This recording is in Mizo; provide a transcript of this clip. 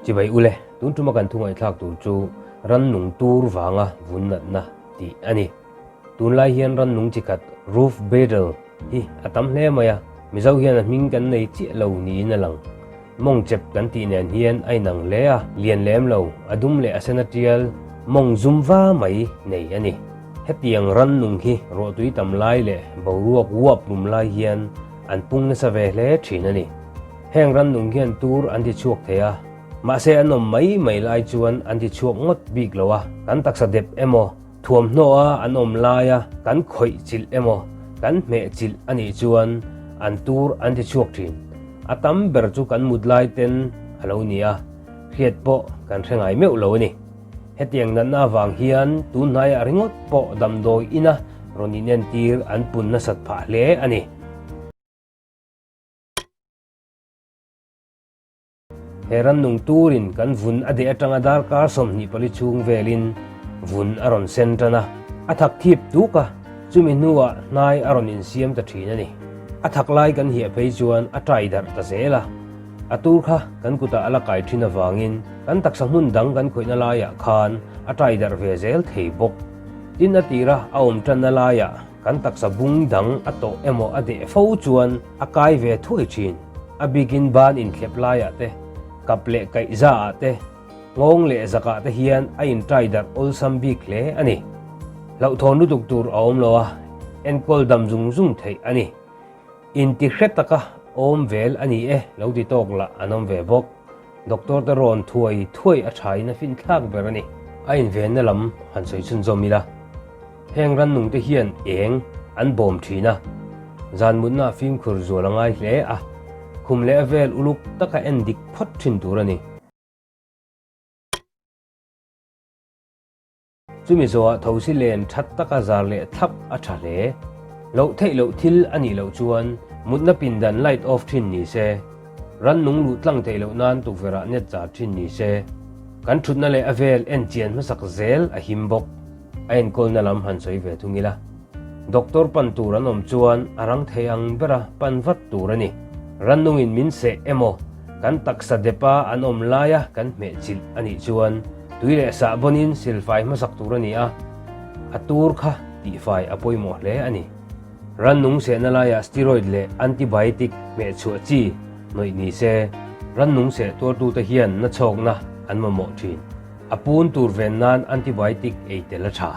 Chibai ule, tun tuma kan thu ngaihthlak tur chu rannung tur vanga vun natna tih a ni. Tunlai hian rannung chi khat roof beetle hi a tam hle mai a, Mizo hian a hming kan nei chiah lo niin a lang. Mawng chep kan tih nen hian a inang hle a, lian lem lo, a dum leh a sen a tial, mawng zum va mai nei a ni. Hetiang rannung hi ruahtui tam lai leh boruak uap lum lai hian an pung nasa ve hle thin a ni. Heng rannung hian tur an ti chhuak thei a, mahse an awm mai mai lai chuan an ti chhuak ngawt bik lo a, kan taksa dep emaw, Thuamhnaw a an awm laia kan khawih chilh emaw, kan hmeh chilh a nih chuan an tur an ti chhuak thin. A tam ber chu kan mut lai ten a lo ni a, hriat pawh kan hre ngai meuh lo a ni. Hetiang natna avang hian tun hnaiah ringawt pawh damdawi ina rawn inentir an pun nasat phah hle a ni. He rannung turin kan vun a deh atanga darkar 24 chhung velin vun a rawn sen tan a, a thak thip tuk a, chumi hnuah hnai a rawn insiam ta thin a ni. A thak lai kan hiah phei chuan a tai darh ta zel a, a tur kha kan kutah a la kai thin avangin kan taksa hmun dang kan khawihna laiah khan a tai darh ve zel thei bawk. Tin a tira a awm tanna laiah Kan taksa bung dang a tawh emaw a deh fo chuan a kai ve thuai thin. A bikin ban inthlep laiah te, kap leh kaihzaah te, nghawng leh zakah te hian a intai darh awlsam bik hle a ni. Hlauhthawn lutuk tur a awm lo a, enkawl dam zung zung theih a ni. Inti hre taka awm vel a ni e lo ti tawk lah an awm ve bawk. Doctor te rawn thuai thuai a thain a finthlak ber a ni. A invenna lam han sawi chhunzawm ila. Heng rannung te hian eng an bawm thin a, zan mutna fimkhur zual a ngai hle a, khum leh a vel uluk taka en dik phawt thin tur a ni. Chumi zawhah thosi len that taka zar leh thlap a tha hle. Loh theih loh thil a nih loh chuan mutna pindan light off thin ni se, rannung luh tlang theih loh nan tukverhah net zar thin ni se, kan thutna leh a vel en chian hmasak zel a him bawk. A enkawlna lam han sawi ve thung ila, Doctor pan tur an awm chuan a rang thei ang bera pan vat tur a ni. Rannungin min seh emaw, kan taksa depa an awm laia kan hmeh chilh a nih chuan tui leh sahbawnin silfai hmasak tur a ni a, a tur kha tihfai a pawimawh hle a ni. Rannung sehna laiah steroid leh antibiotic hmeh chhuah chi hnawih ni se, rannung seh tuartute hian nachhawkna an mamawh thin. A pun tur ven nan antibiotic ei tel a tha.